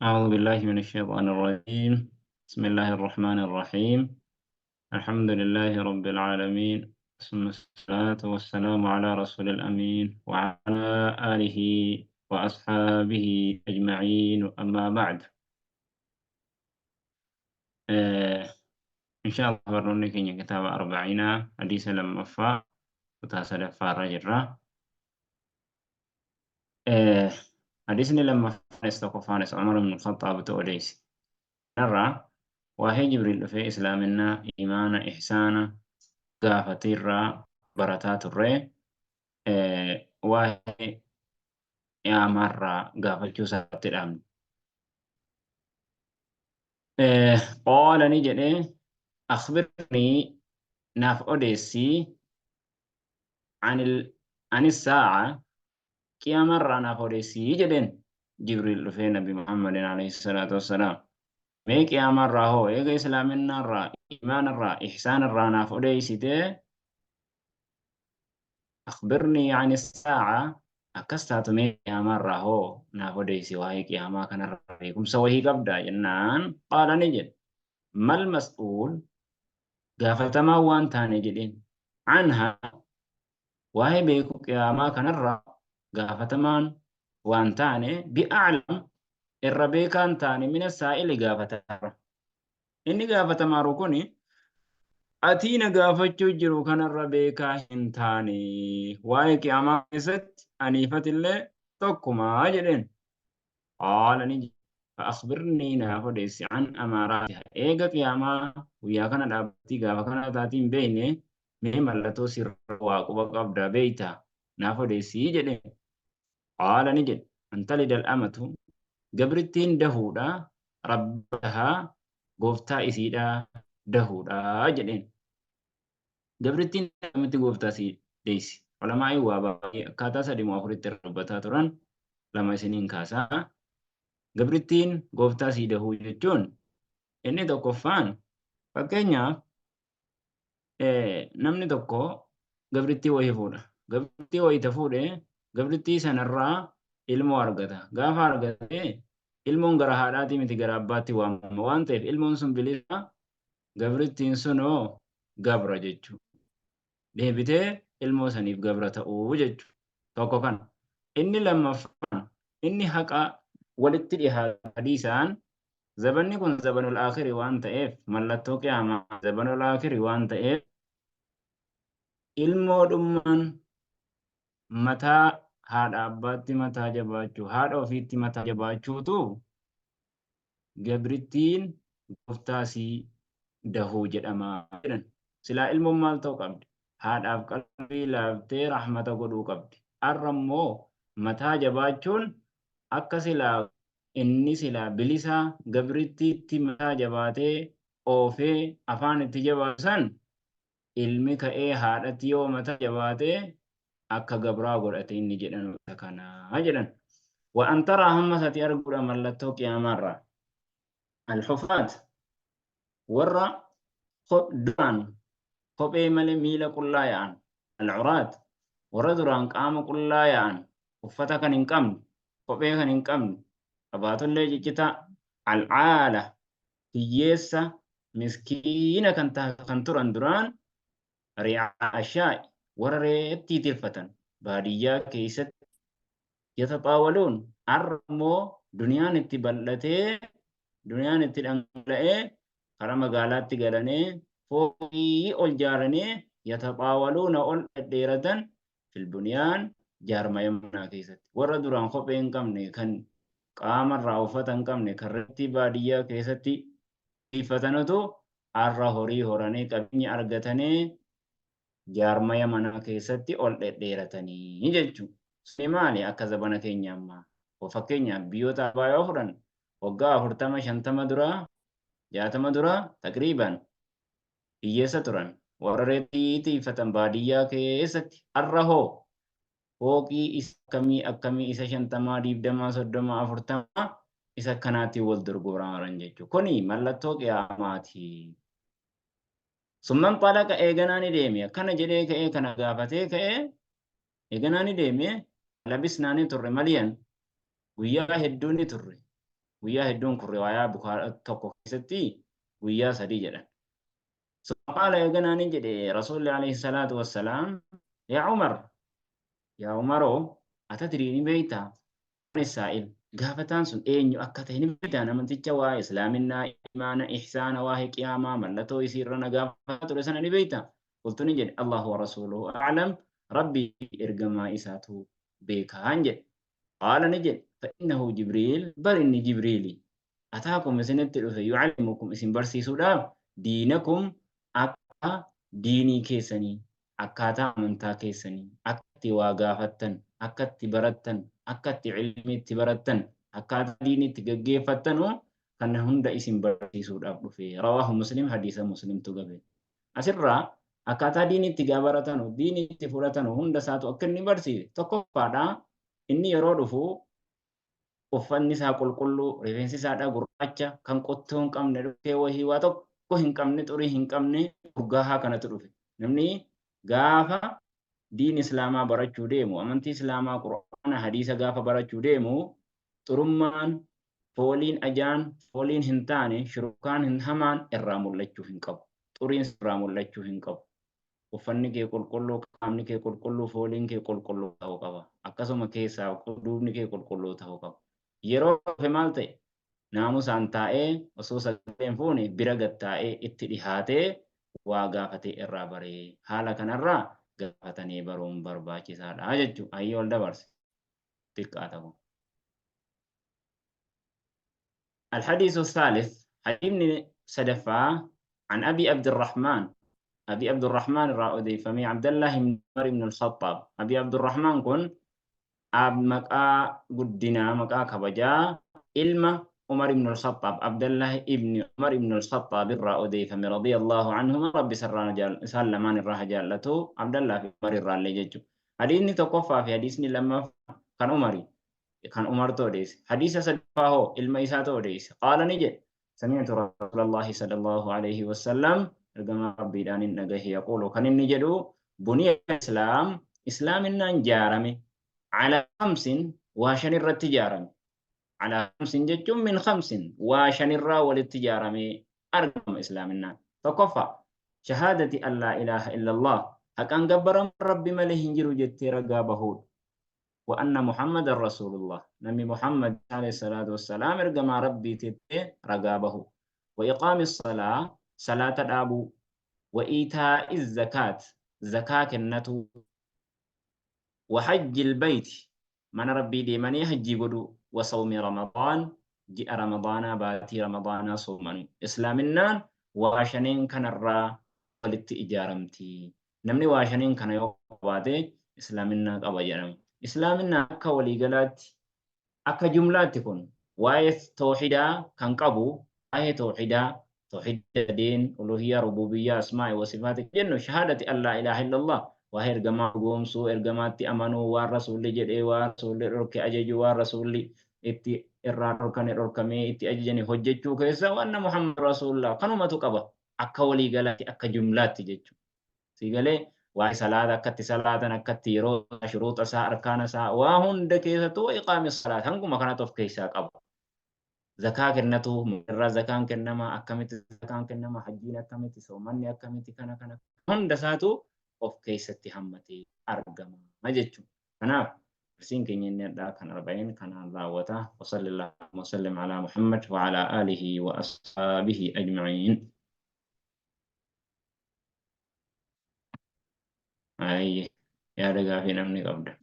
أعوذ بالله من الشيطان الرجيم. بسم الله الرحمن الرحيم. الحمد لله رب العالمين، ثم الصلاة والسلام على رسول الأمين وعلى آله وأصحابه أجمعين، أما بعد. آه إن شاء الله barnoonni keenya kitaaba arbaciinaa hadiisa lammaffaa kutaa sadaffaa irra jirra. Hadiisni lammaffaanis tokkoffaanis Umar ibn Khattaabtu odeesse. Kanarraa waa'ee Jibriil dhufee islaaminaa, imaana, ihsaana gaafateerraa barataa turre. Waa'ee qiyaamaarraa gaafachuu isaatti dhaabne. Qaala ni jedhee, akhbirnii naaf odeessii, anis saa'a qiyaamarraa naaf odeessii jedheen. Jibriil dhufee Nabi Muhammadin alayhi salaatu wassalaam, mee qiyaamarraa hoo, eega islaaminnaarraa, imaanarraa, ihsaanarraa naaf odeessitee, akhbirnii ani saa'a akkas taatu, mee qiyaamarraa hoo naaf odeessi, waa'ee qiyaamaa kanarraa beekumsa wahii qabdaa jennaan, qaala ni jedhe, mal mas'uul gaafatamaa waan taane jedheen, anha waa'ee beekuu qiyaamaa kanarraa gaafatamaan waan taane, bi'a'lam irra beekaan taane, mina saa'ili gaafatamarra. Inni gaafatamaaru kuni atii na gaafachuu jiru kanarra beekaa hin taane, waa'ee qiyaamaa keessatti aniifatillee tokkumaa jedheen. Qaala ni jedhe, fa'akhbirnii naaf odeessi, an amaaraatiha eega qiyaamaa guyyaa kana dhaabbattii gaafa kana taatii hin beekne, mee mallattoo sirra waa quba qabdaa beeyta naaf odeessii jedheen. Qaala ni jedhe, an talida al-amatu gabrittiin dahuudha, rabbahaa gooftaa isiidha dahuudha jedheen. Gabrittiin akkamitti gooftaa isii deessi? Ulamaa'iin waa baay'ee akkaataa sadi moo afuritti irra dubbataa turan, lama isiniin kaasaa. Gabrittiin gooftaa isii dahuu jechuun inni tokkoffaan, fakkeenyaaf namni tokko gabrittii wayii fuudha. Gabrittii wayita fuudhe gabrittii sanarraa ilmoo argata. Gaafa argate ilmoon gara haadhaatii miti, gara abbaatti waamama waan ta'eef, ilmoon sun bilisa, gabrittiin sunoo gabra jechuudha. Deebitee ilmoo saniif gabra ta'uu jechuudha. Tokko kana. Inni lammaffaan, inni haqa walitti dhihaatu hadiisaan, zabanni kun zabanul aakhiri waan ta'eef, mallattoo qiyaamaa zabanul aakhiri waan ta'eef, ilmoodhummaan mataa haadha abbaatti mataa jabaachuu, haadha ofiitti mataa jabaachuutu gabrittiin gooftaa sii dahuu jedhama jedhan. Silaa ilmoon maal ta'uu qabdi? Haadhaaf qalbii laaftee rahmata godhuu qabdi. Har'a immoo mataa jabaachuun akka silaa inni silaa bilisaa gabrittiitti mataa jabaatee oofee afaan itti jabaatu san, ilmi ka'ee haadhatti yoo mataa jabaatee akka gabraa godhate inni jedhan isa kanaa jedhan. Wa an taraa hammas ati arguudha mallattoo qiyaamaarraa. Alhufaat warra duraan kophee malee miila qullaa yaa'an. Alcuraat warra duraan qaama qullaa yaa'an, uffata kan hin qabne, kophee kan hin qabne, qabaatullee ciccitaa. Alcaala hiyyeessa miskiina kan turan duraan, ri'aa shaa'i warra reettii tirfatan baadiyyaa keessatti, yataxaawaluun har'a immoo duniyaan itti bal'atee, duniyaan itti dhangala'ee, karaa magaalaatti galanii fooqii ol jaaranii, yataxaawaluuna ol dhedheeratan, fil bunyaan jaarmaya manaa keessatti. Warra duraan kophee hin qabne, kan qaamarraa uffata hin qabne, kan reettii baadiyyaa keessatti tiiffatanutu har'a horii horanii qabeenya argatanii jaarmaya manaa keessatti ol dhedheeratanii jechuudha. Suni maali akka zabana keenya ammaa? Fakkeenyaaf biyyoota abbaa yoo fudhan, waggaa 40, 50 duraa, 60 duraa taqriiban hiyyeessa turan. Warra reettii tiiffatan baadiyyaa keessatti. Har'a hoo fooqii isa akkamii akkamii, isa 50, 20, 30, 40, isa akkanaatiin wal dorgomaa jechuudha. Kuni mallattoo qiyaamaati. Summan xalaqa eeganaa ni deeme, akkana jedhee ka'ee kana gaafatee ka'ee eeganaa ni deeme. Labisnaa ni turre, maliyan guyyaa hedduu ni turre. Guyyaa hedduun kun riwaayaa Bukhaarii tokko keessatti guyyaa 3 jedhan. Summa qaala eeganaa ni jedhe Rasuulli alayhi salaatu wassalaam, yaa Umar, yaa Umaroo, atadrii ni beektaa? Saa'il gaafataan sun eenyu akka ta'e ni beektaa? Namticha waa'ee islaaminaa, imaana, ihsaana, waa'ee qiyaamaa, mallattoo isiirra na gaafataa ture sana ni beektaa? Qultu ni jedhe, Allahu wa rasuuluhu a'lam, Rabbii ergamaa isaatu beekaan jedhe. Qaala ni jedhe, fa innahu Jibriil, bar inni Jibriili. Ataakum isinitti dhufe, yu'allimukum isin barsiisuudhaaf, diinakum akka diinii keessanii, akkaataa amantaa keessanii, akka itti waa gaafattan, akka itti barattan, akka itti ilmii itti barattan, akkaataa diinii itti gaggeeffattanu kana hunda isin barsiisuudhaaf dhufe. Rawaahu Muslim, hadiisa Muslimtu gabe. Asirraa akkaataa diinii itti gaa baratanu, diinii itti fudhatanu hunda isaatu akka inni barsiise. Tokkoffaadha, inni yeroo dhufu uffanni isaa qulqulluu, rifeensi isaadhaa gurraacha, kan qottoo hin qabne, dhukkee wahii waa tokko hin qabne, xurii hin qabne, urgaahaa kanatu dhufe. Namni gaafa diin islaamaa barachuu deemu, amantii islaamaa, qur'aana, hadiisa gaafa barachuu deemu, xurummaan, fooliin ajaan, fooliin hin taane, shurkaan hin hamaan irraa mul'achuu hin qabu. Xuriin irraa mul'achuu hin qabu. Uffanni kee qulqulluu, qaamni kee qulqulluu, fooliin kee qulqulluu ta'uu qaba. Akkasuma keessaa duubni kee qulqulluu ta'uu qaba. Yeroo dhufe maal ta'e? Naamusaan taa'ee osoo sagalee hin fuune bira gad taa'ee itti dhihaatee waa gaafatee irraa baree. Haala kanarraa gaafatanii baruun barbaachisaadha jechuudha. Hayyee ol dabarse. Xiqqaata kun. الحديث الثالث حديث سدفا عن أبي عبد الرحمن أبي عبد الرحمن الرأودي فمي عبد الله بن عمر بن الخطاب. أبي عبد الرحمن كن أب مكا قدنا مكا كبجا إلما عمر بن الخطاب، عبد الله ابن عمر بن الخطاب الرأودي فمي رضي الله عنهما، ربي سرنا جال سلمان الراح جالته عبد الله في عمر الرالي ججو. حديث تقفى في حديث لما كان عمري كان عمر توديس حديث سدفاه إلما إسا توديس. قال نجد سمعت رسول الله صلى الله عليه وسلم رقم ربي دان النجاه يقول كان النجدو بني الإسلام إسلام جارمي على 5 وشن الرتجارمي على 5 جتم من 5 وشن الراول التجارمي أرقم إسلامنا. تقفى شهادة أن لا إله إلا الله هكان جبر ربي مليه جرو جتي رقابه وأن محمد رسول الله نبي محمد عليه الصلاة والسلام رقم ربي تتي رقابه، وإقام الصلاة صلاة الأبو، وإيتاء الزكاة زكاة النتو، وحج البيت من ربي دي من يحجي قدو، وصوم رمضان جاء رمضان باتي رمضان صوما. إسلامنا واشنين كان الرا ولت إجارمتي نمني واشنين كان يوقباتي إسلامنا قبا. إسلامنا akka waliigalaatti akka jumlaatti kun waa'ee tawxiidaa kan qabu waa'ee tawxiidaa tawxiida sadeen uluhiyyaa rububiyyaa asmaa'i wa sifaati jennu shahaadati an laa ilaaha illallah waa'ee ergamaa goomsuu ergamaatti amanuu waan rasuulli jedhee waan rasuulli dhorke ajaju waan rasuulli itti irraa dhorkane dhorkamee itti ajajani hojjechuu keessa waan Muhammad rasuulullah kanumatu qaba akka waliigalaatti akka jumlaatti jechuudha. Siigalee waa'ee salaata akkatti salaatan akkatti yeroo shuruuxa isaa arkaana isaa waa hunda keessattuu iqaami salaat hanguma kanatu of keessaa qaba. Zakaa kennatu irraa zakaan kennama akkamitti zakaan kennama hajjiin akkamitti soomanni akkamitti kana kana hunda isaatu of keessatti hammatee argama jechuudha. Kanaaf darsiin keenya inni addaa kan 40 kanaan raawwata. Wa sallallahu wa sallam ala Muhammad wa ala alihi wa ashaabihi ajma'iin. Ayye yaada gaafii namni qabda.